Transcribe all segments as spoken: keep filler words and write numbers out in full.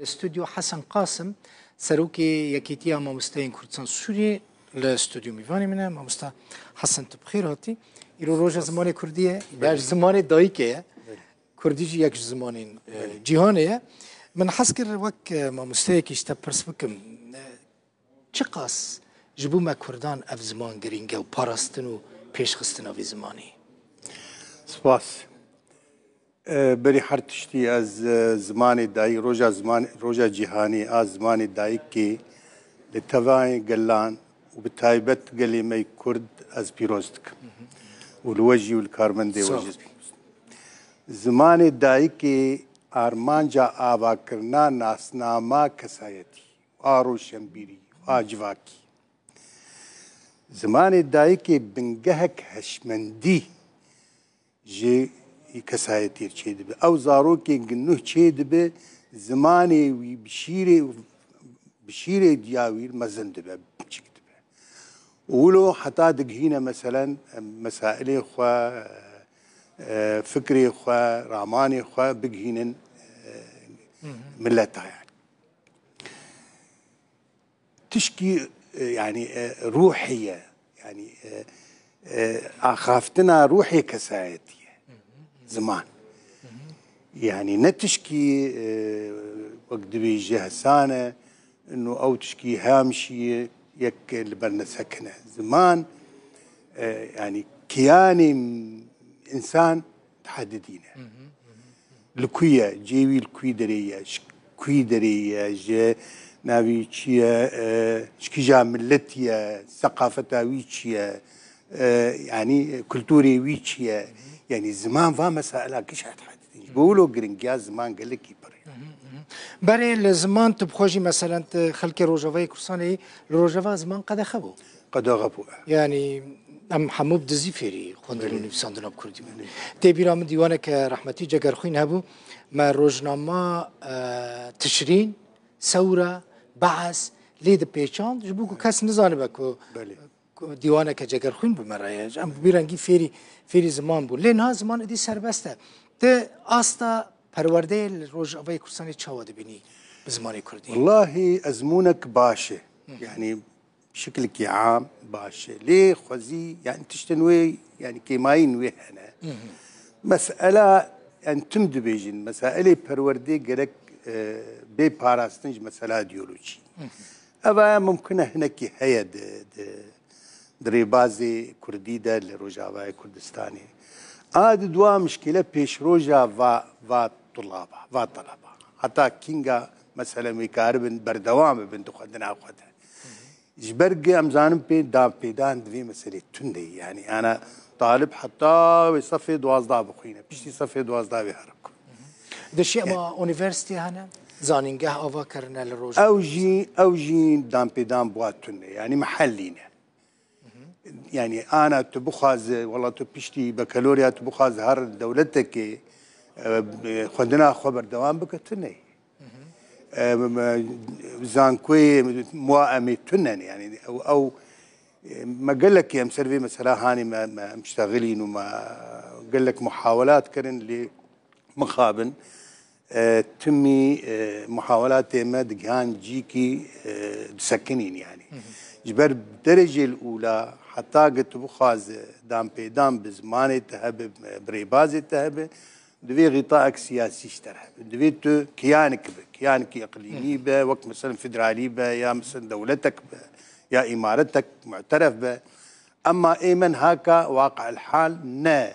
Stûdyo Hesen Qasim, serokê Yekîtiya Mamosteyên Kurdistan Sûriyê, li stûdyo mîvanê min e. Mamosta Hesen, tu bi xêr hatî. Îro roja zimanê kurdî ye. Belê. Ber zimanê dayikê ye. Belê. Kurdî jî yek ji zimanên, e, Belê. cîhanê ye. Min hez kir wek, e, mamosteyekî ji te pirs bikim. E, çiqas ji bo me kurdan ev ziman girîng e û parastin û pêşxistina vê zimanê? Spas. E, berî her tiştî ez, e, zimanê dayî, roja ziman, roja cîhanî a zimanê dayikê li tevayê gelan û bi taybet gelê me yê Kurd ez pîroz dikim. Û li we jî û li karmendê we Sağ ol. jî ez pîroz dikim. Zimanê dayikê armanca avakirina nasnama kesayetî, a roşenbîrî, a civakî. Zimanê dayikê bingehek hişmendî ji kesayetî re çêdibe. Ew zarokê gi nuh çêdibe, zimanê wî bi şîrê, bi şîrê diya wî mezin dibe, biçik dibe. Û wilo heta digihîne, meselen, mesailê xwe, e, fikrê xwe, ramanê xwe bigihînin, e, Hı hı. mileta yani. Tişkî, e, yani, e, ruhê ye. Yani, e, e, axaftina ruhê kesayetî ye. Ziman. Yani ne tişkî, e, wek dibêje hesane, ino ew tişkî hemşî ye, yek li ber nesekine. Ziman, e, yani kiyanê însan dihedidîne. Li ku ye? Cihê wî li ku derê ye? Ji ku derê ye? Ji navê wî çi ye? E, ji kîja miletî ye? Seqafeta wî çi ye? E, yanî kulturê wî çi ye? Yanî ziman va mesaila giş hat hat. Ji bo wilo giringiya ziman gelekî pir e. Berê li ziman tu bi xwe jî, meselen, tu xelkê Rojavayê Kurdistanê yî, li Rojava ziman qedexe bû. Qedexe bû, e. Yanî em hemû bi dizî fêrî xwendin û Belê. nivîsandina bi kurdî bûn. Belê. Tê bîra min dîwaneke rehmetî Cegerxwîn hebû. Me rojnama, e, Tişrîn, Sewra, Be'es lê dipêçand, ji bo ku kes nizanibe ku Belê. ku dîwaneke Cegerxwîn bi me re ye. Em bi vî rengî fêrî, fêrî ziman bûn. Lê niha ziman êdî serbest e. Ti asta perwerdeyê li Rojavayê Kurdistanê çawa dibînî bi zimanê kurdî? Wellahî ezmûnek baş e. Hı. Yani şiklekî am baş e. Lê xwezî, yani tiştên wê, yani kêmayîn wê hene. Hı hı. Mesela, yani tim dibêjin, mesailê perwerdê gerek, e, bê parastin ji mesela îdeolojî. Hı hı. Eva mumkin e hinekî heye di, di, di rêbazê kurdî de li Rojavayê Kurdistanê. A di dua mişkile pêşroja va, va tulaba, va talaba. Heta kînga, meselen, wê karibin berdewam bibin di xwendina xwe de. Ji ber ku em zanin pê da pêdan di vê meselê tune ye. Yani ana talib heta wê sefê duwazdeh bixwîne. Piştî sefê duwazdeh wê here ku. Di şema unîversîtê hene, zanîngeh ava kirine li roj. Ew jî, ew jî danpêdan bi wa tune, yanî mihellî ne. Yanî ana tu bixwaze, wela tu piştî bakalorya tu bixwaze her dewletekê, e, xwendina xwe berdewam bike, tune. E, me, zankoyê mwa em ê tune ne, yanî ew, ew, e, me gelekî em ser vê mesela hanê me, me em ştexilîn û me gelek muhawelat kirin, lê mixabin, e, timî, e, muhawelatê me digihan cîkî, e, disekinîn yanî. Hı hı. Ji ber derecê li ûla heta ku tu bixwaze danpêdan bi zimanê te hebe, bi rêbazê te hebe, divê xîtaek siyasî ji te re hebe. Divê tu kiyanek be, kiyanekî iqlîmî Hı hı. be, wek mesela federalî be, ya mesela dewletek be, ya îmaretek mu'teref be. Ema ê me niha ka waqil hal ne.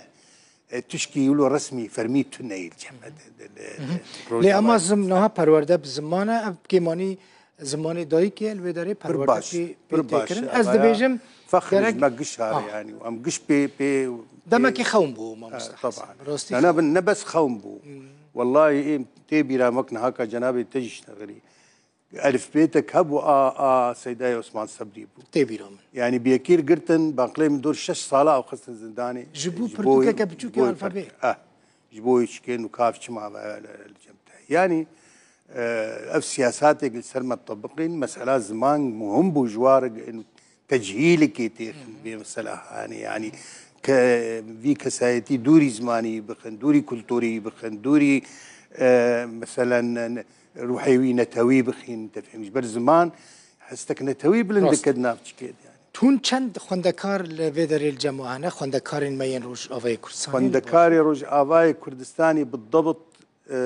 E, tişkî wilo resmî, fermî tune ye li cem me de, de, de, Hı hı. de, Lê ama rojavayê. zim-, niha perwerde bi ziman e, ev kêmanî zimanê dayikê ye, li wê derê Pir perwerde baş, pê, pê pir baş. têkirin. Ez Evaya dibêjim, fexr gerek ji me giş hare Ah. yani. Em giş pê, pê, pê Demekî xewn bû, mamosta E, Hesen. taban. Rastî Ne, ne, xewn. ne bes xewn bû. Hmm. Wellahî êm tê bîra me niha ka cenabê te jî ştexilî. Elfbêtek hebû a, a Seydayê Osman Sebrî bû. Tê bîra min. Yani bi yekî re girtin, baqlê min dor şeş sala ew xistin zindanê. Ji bo Ji bo pirtûkeke ji biçûkê bo alfabê. pirtûk. Eh, ji bo şikên û kav çima ve li, li cem te. Yani, e, ev siyasatek li ser me tebiqîn, mesela ziman muhim bû ji war inu tecihîlikê têxin vê mesela hanê. Yani ke vî kesayetî dûrî zimanî bixin, dûrî kulturî bixin, dûrî e, meselen, ne-, ruhê wî netewî bixîn, te fêm, ji ber ziman hestek netewî bilind Rast. dike di nav çikê de, yani. Hûn çend xwendekar li vê derê li cem we hene? Xwendekarên me yên Rojavayê Kurdistanê? Xwendekarê Rojavayê Kurdistanê bi debit, e,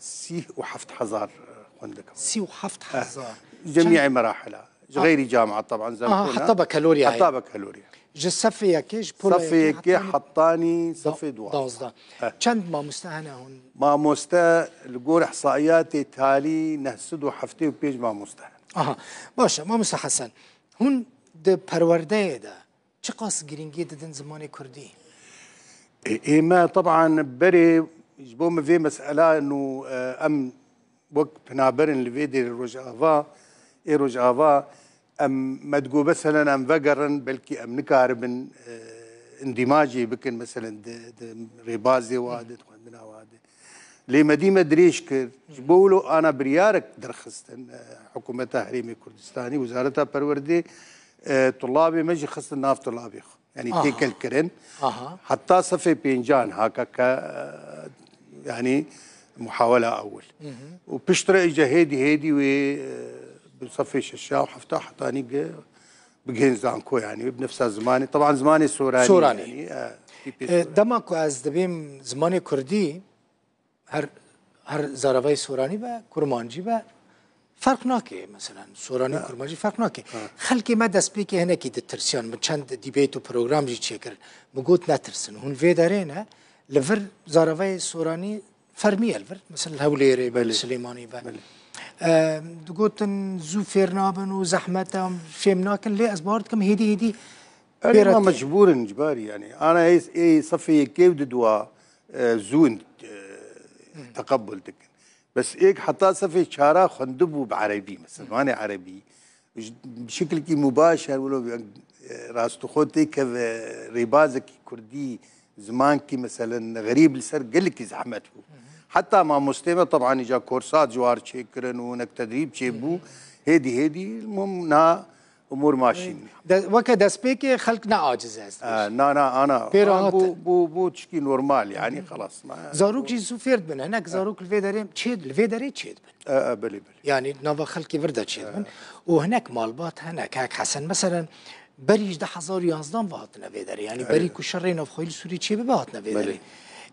sî û heft hezar xwendekar. Sî û heft hezar. Eh, cemî merahila. Ji xeyrî camia, teban, aha, zerkona. Heta bakalorya. Heta bakalorya. Ji sefê yekê, ji pola Sefê yekê, yekê hetanî, hetanî sefê duwazdeh. Danzdeh. Eh. Çend mamoste hene hûn? Mamoste, li gor ihsaiyatê talî neh sed û heftê û pênc mamoste hene. Aha. Baş e, mamoste Hesen. Hûn di perwerdeyê de çiqas girîngiyê didin zimanê kurdî? Ê, ê me, teban, berê ji bo me vê mesela nû, e, em wek penaberin li vê derê Rojava, ê Rojava, em, me digot, meselen, em vegerin, belkî em nikaribin, e, îndîmacê bikin, meselen, di, di rêbazê wa de, di xwendina wa de. Lê me dî me dirêj kir. Ji bo wilo ana biryarek derxistin, e, Hikûmeta Herêmê Kurdistanî, Wezareta Perwerdê, e, tulabê me jî xistin nav tulabê xwe. Yanî Aha. têkel kirin. Aha. Heta sefê pêncan haka ke, e, yanî muhawela ewil. Hı hı. Û piştre îca hêdî hêdî wê, e, bi sefê şeşa û hefta hetanî ge bigihên zanko, yanî bi nefsa zimanê. Teban zimanê soranî. Soranî. Yanî, e, tîpê E, soranî. Dema ku ez dibêm zimanê kurdî, her her zaravayê soranî be, kurmancî be, ferq nake, meselen, soranî û kurmancî ferq nake. Xelkê me destpêkê hinekî ditirsiyan, min çend dîbeyt û program jî çêkirin. Min got, netirsin. Hûn vê derê ne, li vir zaravayê soranî fermî ye li vir. Mesela li Hewlêrê be, li Belê. Silêmanî be. Belê. Em, digotin zû fêr nabin û zehmet e, em fêm nakin, lê ez bawer dikim hêdî hêdî Erê pê re ma tê. Mecbûr in, icbarî, yanî. Ana ê, ê sefê yekê û diduwa, e, zû in, e, teqebul dikin. Bes êk heta sefê çara xwendibû bi erebî, mesela, zimanê erebî. Ji, bi şekilkî mubaşer, wilo, e, rastixwe têkeve rêbazekî kurdî, zimankî, meselen, xerîb li ser gelekî zehmet bû. Heta mamostê me, teban, îca korsat ji war çêkirin û hinek tedrîb çêbû. Hêdî, hêdî, mum na Umur maşîn. De, weke destpêkê xelk ne aciz e, ez dibêjim. E, na, na, ana. Pê rahat e. Bû, bû, bû tişkî normal, yanî, xelas. Ma, Zarok jî zû fêr dibin. Hinek zarok li vê derê çê, li vê derê çê dibin. E, e, belê, belê. Yanî, nava xelkê vir de çê dibin. Û hinek malbat hene, kak Hesen, meselen, berî ji du hezar û yanzdeh ve hatine vê derê. Yanî, Erê. Berî ku şerê navxweyî li Sûriyê çê bibe hatine vê Belê. derê.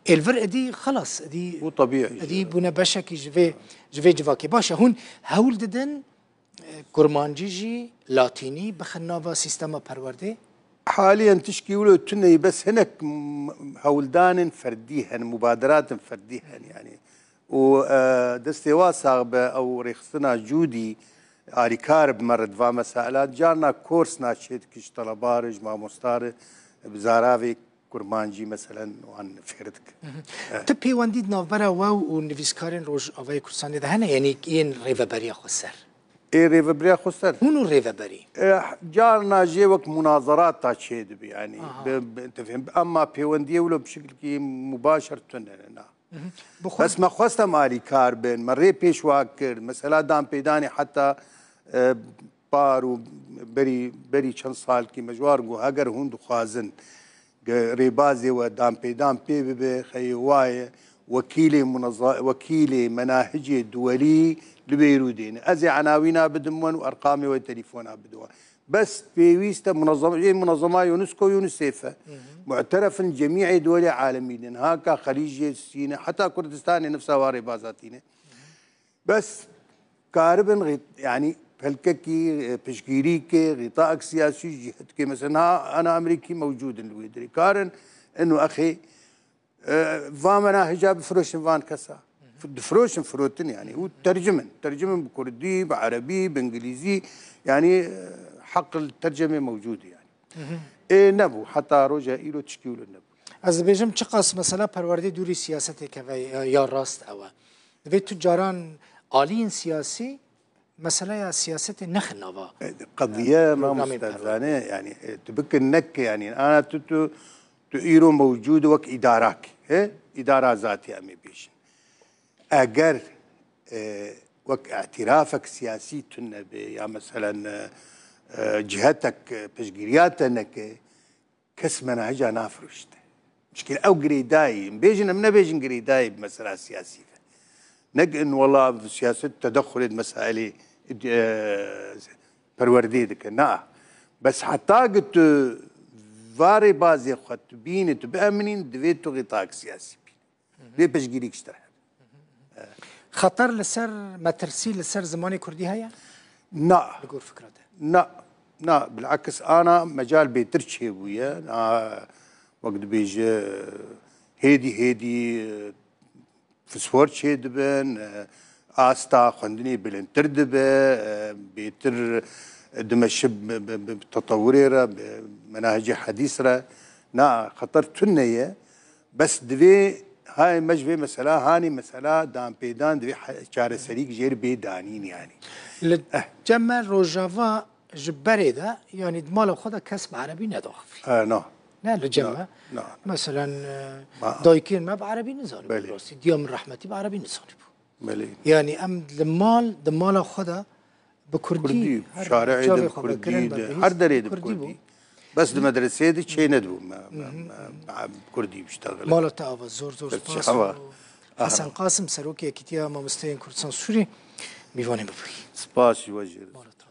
Ê li vir êdî, xelas, êdî, Bû tebîî. êdî bûne beşekî ji vê, ji vê civakê. Baş e, hûn hewl didin, kurmancî jî, latînî bixin nava sîstema perwerdê? Haliyen tişkî wilo tune ye, bes hinek m-, hewldanên ferdî hene, mubaderatin ferdî hene, yanî. Û, e, destê wa sax be, ew rêxistina Cûdî alîkar bi me re di va mesela, carna kors naçê dike ji teleba re, ji mamosta re, bi zaravê kurmancî, meselen, wan fêr dike. Hı hı. Evet. Tu pêwendî di navbera we û nivîskarên Rojavayê Kurdistanê de hene, yanî yên Rêveberiya Xweser? Ê Rêveberiya Xweser. Hûn û Rêveberî? E, carna jê wek munazerat ta çê dibe, yanî. Aha. Bi, bi, te fêm, emma pêwendiyê wilo bi şekilkî mubaşer tune ne, na. Hı hı. Bi xwe- Bes me xwest em alîkar bin, me rê pêşwa kir. Mesela danpêdanê heta, e, par û berî, berî çend salkî me ji wan re got, heger hûn dixwazin ge-, rêbazê we danpêdan pê bibe, xeyê wa ye, wekîlê muneza-, wekîlê menahicê duwelî li Beyrûdê ne. Ez ê enawîna bidim wan û erqamê we telefona bidim wan. Bes pêwîst e munezema, ê munezema UNESCO, UNICEF e. Hı hı. Mu'teref in cemî'ê duwelê alemî din. Haka Xelîcê Sîne, heta Kurdistanê nifsa wa rêbaza tîne. Bes karibin xît-, yanî pelkekî, e, piştgîrîkê, xîtaek siyasî, cîhetkê, mesela, niha ana Amerîkî mewcûd in li wê derê. Karin ino exê, e, va menahica bifiroşin van kesa. F-, difiroşin, firotin, yanî. Û tercimin. Tercimin bi kurdî, bi erebî, bi îngilîzî, yanî, e, heq li tercemê mewcûd e, yanî. Ê nebû, heta roja îro tişkî wilo nebû. Ez dibêjim, çiqas mesela perwerdê dûrî siyasetê keve ya, ya rast ew e. Divê tu caran aliyên siyasî, meseleya siyasetê nexin nava, e, qediye, e, programê mamoste perwerdê. Zane, yanî, e, tu bikin nek, yanî, ana tu, tu, tu îro mewcûd wek îdarak, he? Îdara zatî em ê bêjin. Eger, e, wek îtirafek siyasî tune be ya meselen, e, e, cihetek, e, piştgiriya te neke, kes menahica nafiroşte. Çikî ew girêdayî, em bêjin, em nebêjin girêdayî bi mesela siyasî ve. Ne in wela siyaset tedexulê di mesailê, e, perwerdê dike. Na. Bes heta ki tu va rêbazê xwe tu bînî, tu bieminîn, divê tu xîtak siyasî bînî. Divê piştgirîk ji te hebe. Xeter li ser, metirsî li ser zimanê kurdî heye? Na. Li gor fikra te? Na. Na. Bilakis ana mecal bêtir çêbûye. Na, wek dibêje hêdî hêdî, e, fosfor çêdibin, e, asta xwendinê bilindtir dibe, e, bêtir dimeşib bi, bi, bi tetewirê re, bi menahicê hedîs re. Na, xeter tune ye. Bes divê hayê me ji vê mesela, hanî mesela danpêdan divê he-, çareserîk jêr bê danîn yanî. Li cem me Rojava ji berê de, yanî di mala xwe de kes bi erebî nedaxivî. E, na. Ne li cem me. Na. Meselen, e, Ma- dayikên me bi erebî nizanî. Belê. Bi rastî. Diya min rehmetî bi erebî nizanî bû. Belê. Yanî em li mal, di mala xwe de bi kurdî, Kurdî, her şarê çavê de bi xwe kurdî, vekirin, de, bi her bihîst derê de bi kurdî bû. Kurdî. Bes di medreseyê de çê nedibû me, me, me, me, bi Kurdî biştexile. Mala te ava, zor zor Ser spas. çava. û Hesen Qasim, Serokê Yekîtiya Mamosteyên Kurdistan Sûrî, mîvanê me bûyî. Spas ji we jî. Mala te.